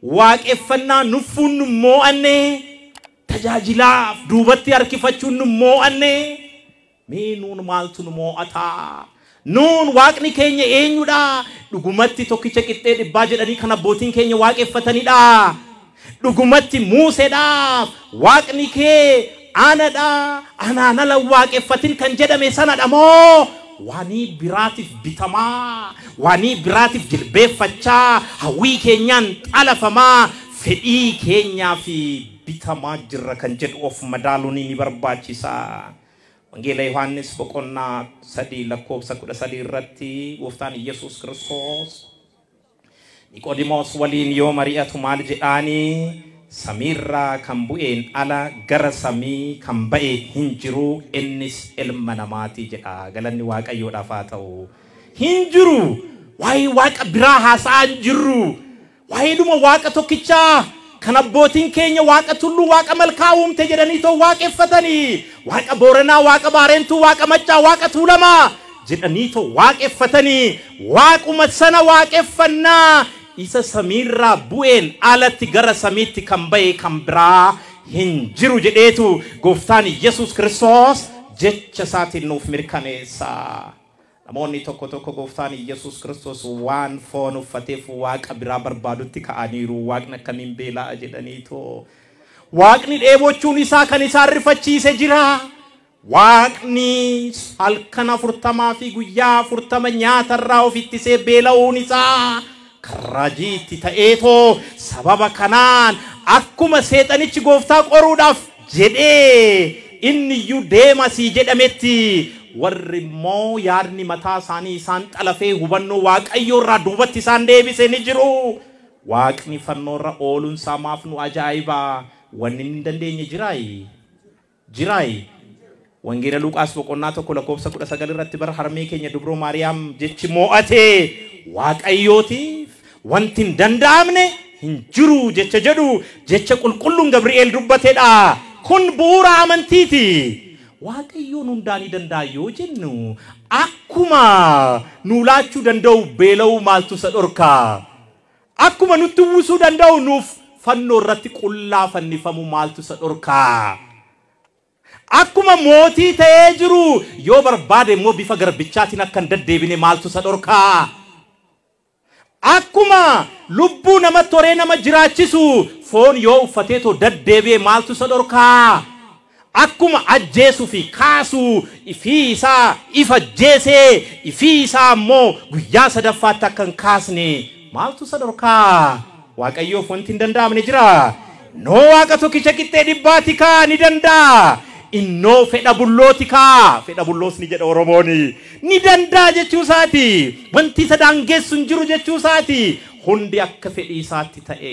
Waaqeffannaa nuffuun nu moo'anne, tajaajilaaf duubatti harkifachuun nu moo'anne, mee nuun maaltu nu moo'ataa? Nuun waaqni keenya eenyudha? Dhugumatti tokkicha qixxee dhibbaa jedhanii kan abbootiin keenya waaqeffatanidha. Dhugumatti Muuseedhaaf waaqni kee anadha, anaan ala waaqeffatin kan jedhame sanadha moo waanii biraatiif bitamaa, waanii biraatiif jilbeeffachaa, hawwii keenyaan xalafamaa, fedhii keenyaa fi bitamaa jirra kan jedhu of madaaluun ni barbaachisa. Wangeela Yohaannis boqonnaa 3 lakkoofsa 13 irratti gooftaan Yesuus Kiristoos Niqoodimoos waliin yoo mari'atu maal jedhaanii? Samiirraa kan bu'een ala gara samii kan ba'e hin jiru, innis ilma namaati jedha. Galanni Waaqayyoodhaaf haa ta'u. Hin jiru. Waa'ee waaqa biraa haasa'aa hin jirru. Waa'ee dhuma waaqa tokkichaa kan abbootiin keenya waaqa tulluu, waaqa malkaa uumte jedhanii too waaqeffatanii, waaqa Booranaa, waaqa Baareentuu, waaqa Maccaa, waaqa Tuulamaa jedhanii too waaqeffatanii, waaquma sana waaqeffannaa isa samiirraa bu'een alatti gara samiitti kan ba'e kan biraa hin jiru jedheetu gooftaan Yesuus Kiristoos jecha isaatiin nuuf mirkaneessa. Namoonni tokko tokko gooftaan Yesuus Kiristoos waan foon uffateef waaqa biraa barbaadutti ka'aniiru. Waaqni akkamiin beelaa'a jedhaniitoo. Waaqni dheebochuun isaa kan isaan rifachiise jira. Waaqni halkan 40 fi guyyaa 40 nyaatarraa of ittisee beela'uun isaa kan raajiitti ta'eetoo sababa kanaan akkuma seexanichi gooftaa qoruudhaaf jedhee inni iyyuu deemasii jedhametti warri immoo yaadni mataa isaanii isaan xalafee hubannoo Waaqayyoo irraa duubatti isaan deebise ni jiru. Waaqni fannoorra ooluun isaa maaf nu ajaa'iba? Wanni hin dandeenye jiraayi? Jiraayi? Wangeela Luqaas boqonnaa 1 lakkoofsa 19 irratti bara harmee keenya dubroo Maariyaam jechi moo'ate Waaqayyootiif wanti hin danda'amne hin jiru jecha jedhu jecha qulqulluun Gabri'eel dubbatedha. Kun bu'uura amantiiti. Waaqayyoon hundaa ni danda'a yoo jennu akkuma nu laachuu danda'u beela'uu maaltu isa dhorka? Akkuma nutti uwwisuu danda'u nuuf fannoo irratti qullaa fannifamuu maaltu isa dhorka? Akkuma mootii ta'ee jiru yoo barbaade immoo bifa garbichaatiin akka hin deddeebine maaltu isa dhorka? Akkuma lubbuu namatti horee nama jiraachisu foon yoo uffateetoo deddeebi'e maaltu isa dhorka? Akkuma ajjeesuu fi kaasuu ifii isaa if ajjeesee ifii isaa immoo guyyaa sadaffaatti akka hin kaasne maaltu isa dhorka? Waaqayyoof wanti hin danda'amne jira? Innoo waaqa tokkicha qixxee dhibbaati kaa ni danda'a. Innoo fedha bullooti kaa, fedha bulloos ni jedha Oromooni. Ni danda'a jechuu isaati. Wanti isa daangessu hin jiru jechuu isaati. Hundi akka fedhii isaatti ta'e,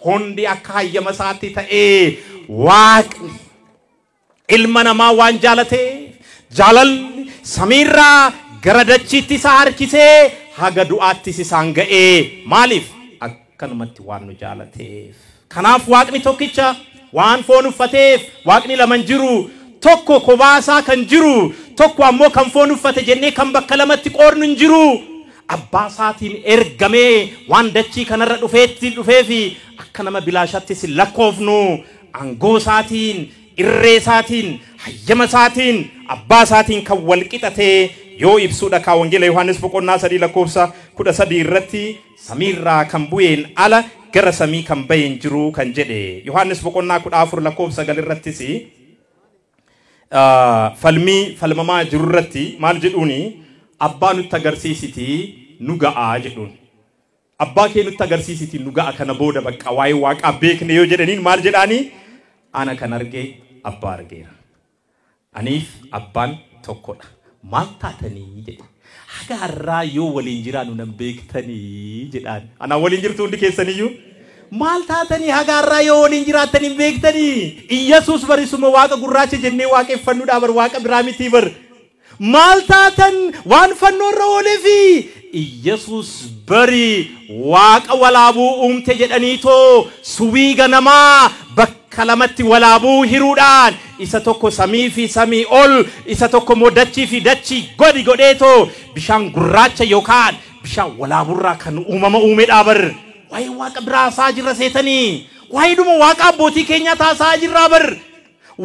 hundi akka hayyama isaatti ta'e, waaqni ilma namaa waan jaalateef jaalalli samiirraa gara dachiitti isa harkisee haga du'aattis isaan ga'ee. Maaliif? Akkanumatti waan nu jaalateef. Kanaaf waaqni tokkicha waan foon uffateef waaqni lama hin jiru. Tokko kophaa kan jiru, tokko ammoo kan foon uffate jennee kan bakka lamatti qoodnu hin jiru. Abbaa isaatiin ergamee waan dachii kanarra dhufeetti dhufeefi akka nama bilaashattis hin lakkoofnu. Aangoo isaatiin, irree isaatiin, hayyama isaatiin, abbaa isaatiin kan wal qixatee yoo ibsuudha kaa Wangeela Yohaannis boqonnaa 3 lakkoofsa 13 irratti samiirraa kan bu'een ala gara samii kan ba'een jiru kan jedhe. Yohaannis boqonnaa 14 lakkoofsa 9 irrattis falmii falmamaa jiru irratti maal jedhuuni? Abbaa nutti agarsiisitii nu ga'aa jedhuun. Abbaa kee nutti agarsiisitii nu ga'a kana booda bakka waa'ee waaqaa beekne yoo jedhaniin maal jedhaanii? Ana kan arge abbaa argeera. Aniif abbaan tokkodha. Maal taatanii jedhe. Haga har'aa yoo waliin jiraannu nan beektanii jedhaan. Anaa waliin jirtu hundi keessaniyyuu. Maal taatanii hagaarraa yoo waliin jiraattan hin beektanii? Iyyasuus barisuma waaqa gurraacha jennee waaqeffannuudhaa bar waaqa biraa mitii bar. Maal taatan waan fannoo irra ooleefi Iyyasuus bari waaqa walaabuu uumte jedhaniitoo suwii ganamaa bakka lamatti walaabuu hiruudhaan isa tokko samii fi samii ol isa tokko immoo dachii fi dachii godi godheetoo bishaan gurraacha yookaan bishaan walaaburraa kan uumama uumedhaa bar. Waa'ee waaqa biraa haasaa jirra seetanii. Waa'ee dhuma waaqa abbootii keenyaa taasaa jirraa bar.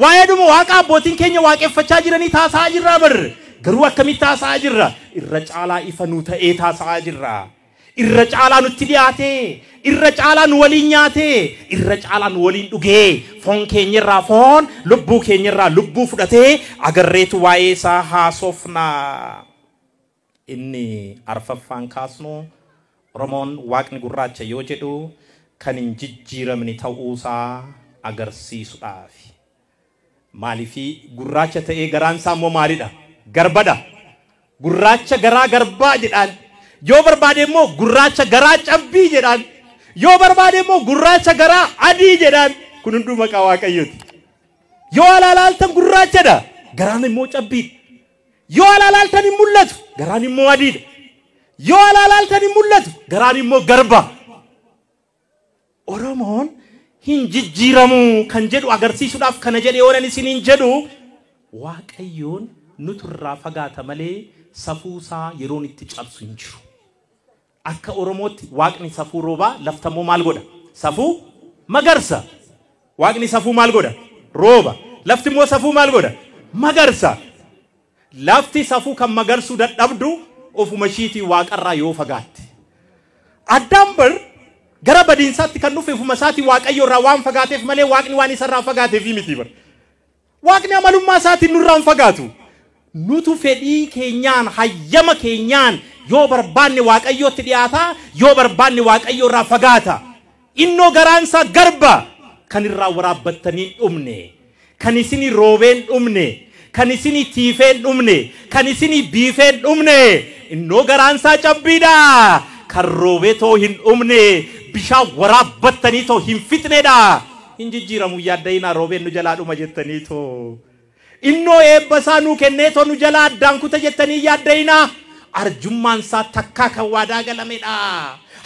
Waa'ee dhuma waaqa abbootiin keenya waaqeffachaa jiranii taasaa jirraa bar. Garuu akkamitti taasaa jirra? Irra caalaa ifa nu ta'ee taasaa jirra. Irra caalaa nutti dhiyaatee, irra caalaa nu waliin nyaatee, irra caalaa nu waliin dhugee, foon keenyarraa foon, lubbuu keenyarraa lubbuu fudhatee agarreetu waa'ee isaa haasofna. Inni arfaffaan kaasnu Oromoon waaqni gurraacha yoo jedhu kan hin jijjiiramne ta'uusaa agarsiisuudhaaf. Maaliifii gurraacha ta'ee garaan isaa immoo maalidha? Garbadha. Gurraacha garaa garbaa jedhaan. Yoo barbaade immoo gurraacha garaa cabbii jedhaan. Yoo barbaade immoo gurraacha garaa adii jedhaan. Kun hunduu maqaa Waaqayyooti. Yoo alaalaaltan gurraachadha. Garaan immoo cabbiidha. Yoo alaalaaltan hin mul'atu. Garaan immoo adiidha. Yoo alaalaaltan hin mul'atu. Garaan immoo garba. Oromoon hin jijjiiramu kan jedhu agarsiisuudhaaf kana jedhee oolan isiniin jedhu Waaqayyoon nuturraa fagaata malee safuusaa yeroon itti cabsu hin jiru. Akka Oromootti waaqni safuu roobaa laftammoo maal godha? Safuu magarsa. Waaqni safuu maal godha? Rooba. Lafti immoo safuu maal godha? Magarsa. Lafti safuu kan magarsuu dadhabdu ofuma ishiitii waaqarraa yoo fagaatte. Addaam bar gara badiinsaatti kan dhufe ofuma isaatii Waaqayyo irraa waan fagaateef malee waaqni waan isarraa fagaateef miti bar. Waaqni amalummaa isaatiin nurraa hin fagaatu. Nutu fedhii keenyaan hayyama keenyaan yoo barbaanne Waaqayyootti dhiyaata, yoo barbaanne Waaqayyo irraa fagaata. Innoo garaan isaa garba kan irraa waraabbattanii hin dhumne, kan isinii roobee hin dhumne, kan isinii tiifee hin dhumne, kan isinii biifee hin dhumne. Innoo garaan isaa cabbiidha. Kan roobee too hin dhumne, bishaan waraabbattanii too hin fixnedha. Hin jijjiiramu yaaddayinaa roobeen nu jalaa dhuma jettanii too. Innoo eebba isaa nuu kennee too nu jalaa addaan kuta jettanii yaaddayinaa. Arjummaan isaa takkaa kan waadaa galamedha.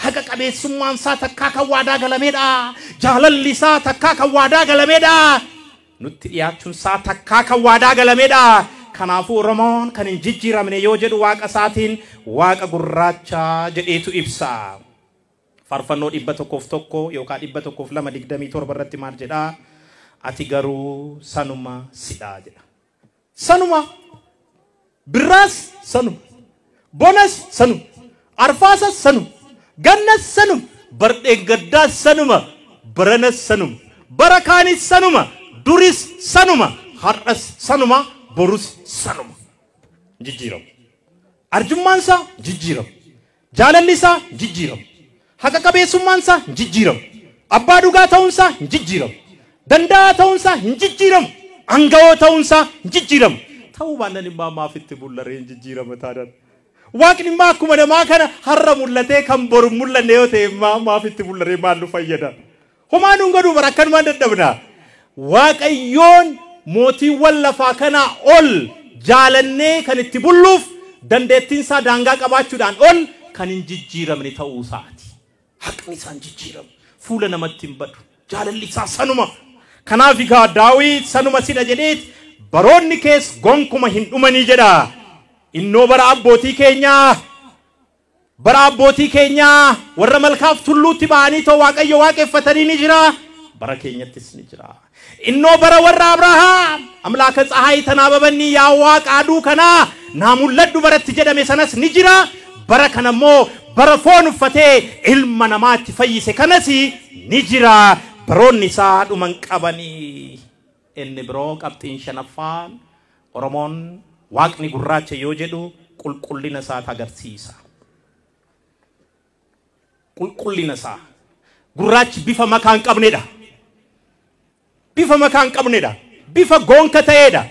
Haqa qabeessummaan isaa takkaa kan waadaa galamedha. Jaalalli isaa takkaa kan waadaa galamedha. Nutti dhiyaachuun isaa takkaa kan waadaa galamedha. Kanaafuu Oromoon kan hin jijjiiramne yoo jedhu waaqa isaatiin waaqa gurraacha jedheetu ibsa. Faarfannoo 101 yookaan 102:27 irratti maal jedhaa? Ati garuu sanuma sidhaa jedha. Sanuma birraas sanuma, bonas sanuma, arfaasas sanuma, gannas sanuma, bardheengaddaas sanuma, baranas sanuma, bara kaanis sanuma, duris sanuma, har'as sanuma, borus sanuma. Jijjiiramu. Arjummaan isaa jijjiiramu. Jaalalli isaa jijjiiramu. Haqa qabeessummaan isaa jijjiiramu. Abbaa dhugaa ta'uun isaa jijjiiramu. Danda'aa ta'uun isaa hin jijjiiramu. Angawoo ta'uun isaa hin jijjiiramu. Ta'uu baannaan immoo maaf itti mul'aree hin jijjiirama taanaan. Waaqni immoo akkuma namaa kana har'a mul'atee kan boru mul'anne yoo ta'e immoo maaf itti mul'aree maal nu fayyada? Homaa nuun godhuu bara akkanumaan dadhabna. Waaqayyoon mootiiwwan lafaa kanaa ol jaalannee kan itti bulluuf dandeettiin isaa daangaa qabaachuudhaan ol kan hin jijjiiramne ta'uu isaati. Haqni isaa hin jijjiiramu. Fuula namatti hin badu. Jaalalli isaa sanuma. Kanaaf egaa Daawit sanuma sidha jedheet baroonni kees gonkuma hin dhumanii jedha. Innoo bara abbootii keenyaa bara abbootii keenyaa warra malkaaf tulluutti ba'anii too Waaqayyo waaqeffatanii ni jira. Bara keenyattis ni jira. Innoo bara warra Abrahaam amlaaka tsahaay tanaababanni yaa waaqa aduu kanaa naa mul'adhu baratti jedhame sanas ni jira. Bara kana immoo bara foon uffatee ilma namaatti fayyise kanas ni jira. Baroonni isaa dhuman qabanii. Inni biroo qabxiin shanaffaan Oromoon waaqni gurraacha yoo jedhu qulqullina isaa agarsiisa. Qulqullina isaa. Gurraachi bifa makaa hin qabnedha. Bifa makaa hin qabnedha. Bifa goonka ta'edha.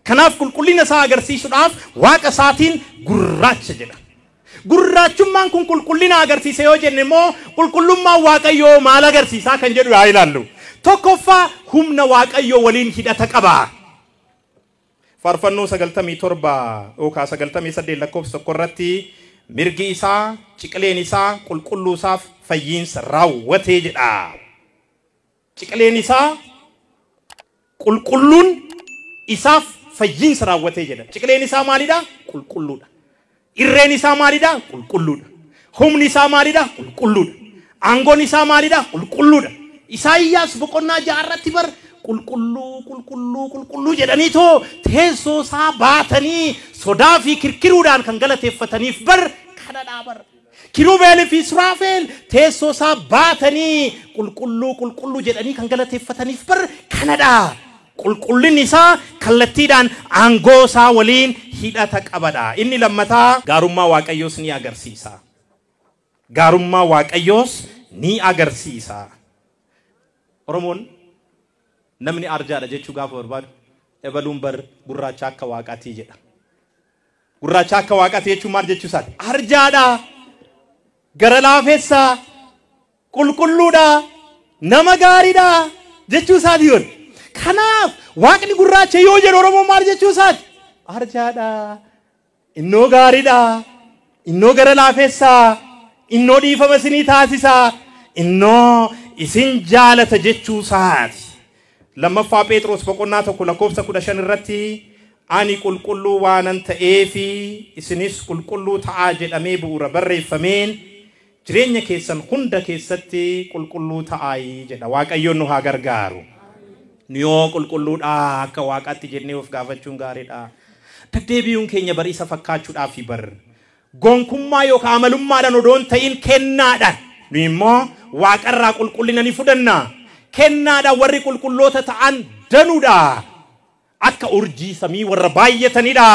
Kanaaf qulqullina isaa agarsiisuudhaaf waaqa isaatiin gurraacha jedha. Gurraachummaan kun qulqullina agarsiisa yoo jenne immoo qulqullummaan Waaqayyoo maal agarsiisaa kan jedhu haa ilaallu. Tokkoffaa humna Waaqayyoo waliin hidhata qaba. Faarfannoo 97 yookaan 98 lakkoofsa 1 irratti mirgi isaa ciqileen isaa qulqulluu isaaf fayyiinsa raawwatee jedha. Ciqileen isaa qulqulluun isaaf fayyiinsa raawwatee jedha. Ciqileen isaa maalidha? Qulqulluudha. Irreen isaa maalidha? Qulqulluudha. Humni isaa maalidha? Qulqulluudha. Aangoon isaa maalidha? Qulqulluudha. Isaayyaas boqonnaa 6 irratti bar qulqulluu qulqulluu qulqulluu jedhaniitoo teessoo isaa baatanii sodaa fi kirkiruudhaan kan galateeffataniif bar kanadhaa bar. Kiruubeel fi Suraafeel teessoo isaa baatanii qulqulluu qulqulluu jedhanii kan galateeffataniif bar kanadhaa. Qulqullinni isaa kallattiidhaan aangoo isaa waliin hidhata qabadha. Inni lammataa gaarummaa Waaqayyoos ni agarsiisa. Gaarummaa Waaqayyoos ni agarsiisa. Oromoon namni arjaadha jechuu gaafa barbaadu ebaluun bar gurraacha akka waaqaatii jedha. Gurraacha akka waaqaatii jechuun maal jechuu isaati? Arjaadha, gara laafessaa, qulqulluudha, nama gaariidha jechuu isaati yoon. Kanaaf waaqni gurraacha yoo jedhu Oromoon maal jechuu isaati? Arjaadha, innoo gaariidha, innoo gara laafessaa, innoo dhiifama isinii taasisaa, innoo isin jaalata jechuu isaati. Lammaffaa Phexros boqonnaa 1 lakkoofsa 15 irratti ani qulqulluu waanan ta'eefi isinis qulqulluu ta'aa jedhamee bu'uura barreeffameen jireenya keessan hunda keessatti qulqulluu ta'aayi jedha. Waaqayyoon nu haa gargaaru. Nu yoo qulqulluudha akka waaqaatti jennee of gaafachuun gaariidha. Deddeebi'uun keenya bariisa fakkaachuudhaaf bar. Gonkummaa yookaan amalummaadhaan odoo hin ta'in kennaadhaan. Nu immoo waaqarraa qulqullina ni fudhanna. Kennaadhaan warri qulqulloota ta'an danuudha. Akka urjii samii warra baay'atanidha.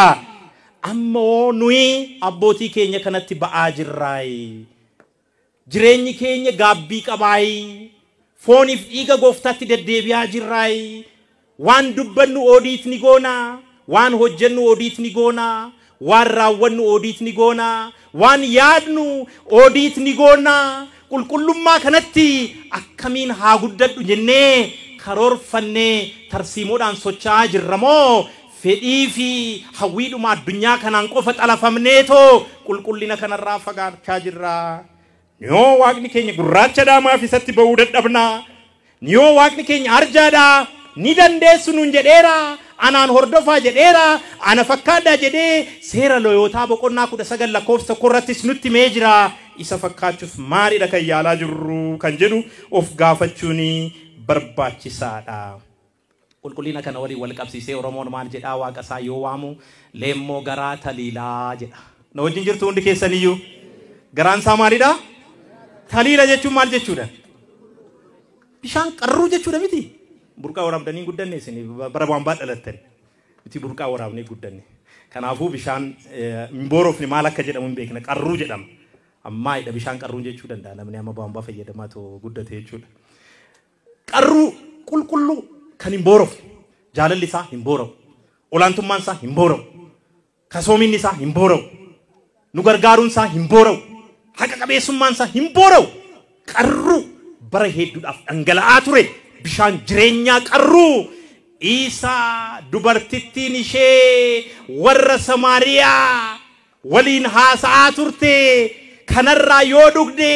Ammoo nuyi abbootii keenya kanatti ba'aa jirraayi. Jireenyi keenya gaabbii qabaayi. Fooniif dhiiga gooftaatti deddeebi'aa jirraayi. Waan dubbannu oodiit ni goona. Waan hojjennu oodiit ni goona. Waan raawwannu oodiit ni goona. Waan yaadnu oodiit ni goona. Qulqullummaa kanatti akkamiin haa guddadhu jennee karoorfannee tarsiimoodhaan socho'aa jirra moo fedhii fi hawwiidhuma addunyaa kanaan qofa xalafamneetoo qulqullina kanarraa fagaachaa jirra. Yoo waaqni keenya gurraacha maaf isatti ba'uu dadhabna. Yoo waaqni keenya arjaadha ni dandeessu nuun jedheera. Anaan hordofaa jedheera. Ana fakkaadhaa jedhee seera looyotaa boqonnaa 19 lakkoofsa 1 irrattis nutti mee jira. Isa fakkaachuuf maalidha kan yaalaa jirru kan jedhu of gaafachuun barbaachisaadha. Qulqullina kana waliin wal qabsiisee Oromoon maal jedhaa waaqa isaa yoo waamu leemmoo garaa taliilaa jedha. Na wajjin jirtu hundi keessaniyyuu garaan isaa maalidha? Taliila jechuun maal jechuudha? Bishaan qarruu jechuudha miti. Burqaa waraabdanii guddanne isin bara waan dhalattani. Miti burqaa waraabnee guddanne. Kanaafuu bishaan hin boorofne maal akka jedhamu hin beekna qarruu jedhama. Ammaayidha bishaan qarruu jechuu danda'a namni amma baambaa fayyadamaa too guddate jechuudha. Qarruu qulqulluu kan hin boorofne jaalalli isaa hin boora'u. Olaantummaan isaa hin boora'u. Kasoominni isaa hin boora'u. Nu gargaaruun isaa hin boora'u. Haqa qabeessummaan isaa hin boora'u. Qarruu bara hedduudhaaf dhangala'aa ture. Bishaan jireenyaa qarruu Isaa dubartittiin ishee warra Samaariyaa waliin haasa'aa turte kanarraa yoo dhugde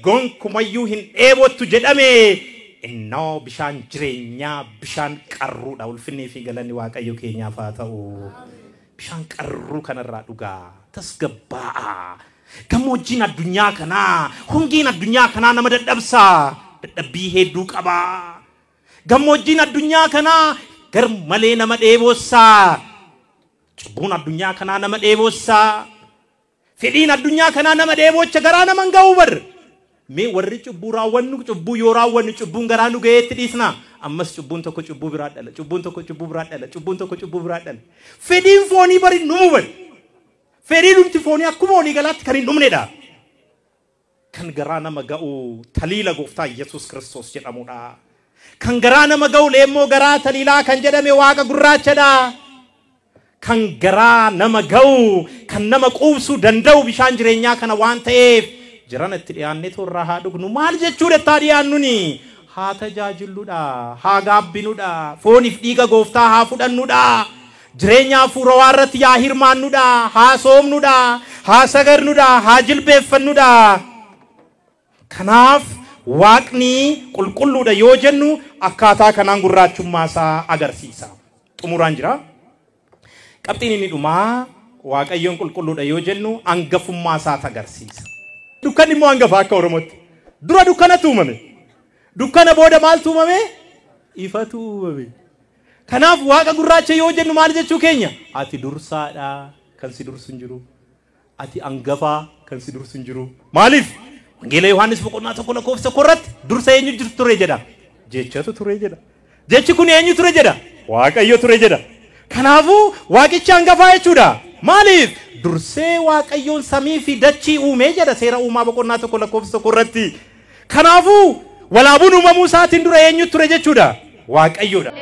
gonkumayyuu hin dheebottu jedhame. Innoo bishaan jireenyaa bishaan qarruudha. Ulfinnii fi galanni Waaqayyo keenyaaf haa ta'u. Bishaan qarruu kanarraa dhugaa tasgabbaa'aa. Gammoojjiin addunyaa kanaa hongiin addunyaa kanaa nama dadhabsaa. Dadhabbii hedduu qabaa. Gammoojjiin addunyaa kanaa gar malee nama dheebossaa. Cubbuun addunyaa kanaa nama dheebossaa. Fedhiin addunyaa kanaa nama dheebocha garaa nama hin ga'u bar. Mee warri cubbuu raawwannu cubbuu yoo raawwannu cubbuun garaa nu ga'eetti dhiisna. Ammas cubbuun tokko cubbuu biraa dhala. Cubbuun tokko cubbuu biraa dhala. Cubbuun tokko cubbuu biraa dhala. Fedhiin foonii bari dhumu bar. Fedhiin dhumti foonii akkuma walii galaatti kan hin dhumnedha. Kan garaa nama ga'u taliila gooftaa Yesuus Kiristoos jedhamudha. Kan garaa nama ga'u leemmoo garaa taliilaa kan jedhame waaqa gurraachadha. Kan garaa nama ga'u, kan nama quubsuu danda'u bishaan jireenyaa kana waan ta'eef jiran itti dhiyaannee irraa haa dhugnu. Maal jechuudha itti haa dhiyaannuni? Haa tajaajilludha, haa gaabbinudha, fooniif dhiiga gooftaa haa fudhannudha. Jireenya hafuurawaa irratti yaa hirmaannudha, haa soomnudha, haa sagadnudha, haa jilbeeffannudha. Kanaaf Waaqni qulqulluudha yoo jennu akkaataa kanaan gurraachummaa isaa agarsiisa. Xumuraan jira. Qabxiin inni dhumaa Waaqayyoon qulqulluudha yoo jennu hangafummaa isaa agarsiisa. Dukkanni immoo hangafa akka Oromootti. Dura dukkanatu uumame. Dukkana booda maaltu uumame? Ifatu uumame. Kanaaf Waaqa gurraacha yoo jennu maal jechuu keenya? Ati dursaadha kan si dursu hin jiru. Ati hangafaa kan si dursu hin jiru. Maaliif? Wangeela Yohaannis boqonnaa 1 lakkoofsa 1 irratti dursa eenyu jirtu ture jedha. Jechatu ture jedha. Jechi kun eenyu ture jedha? Waaqayyo ture jedha. Kanaafuu Waaqichi hangafaa jechuudha. Maaliif? Dursee Waaqayyoon samii fi dachii uumee jedha seera uumaa boqonnaa 1 lakkoofsa 1 irratti. Kanaafuu walaabuun uumamuu isaatiin dura eenyu ture jechuudha? Waaqayyoodha.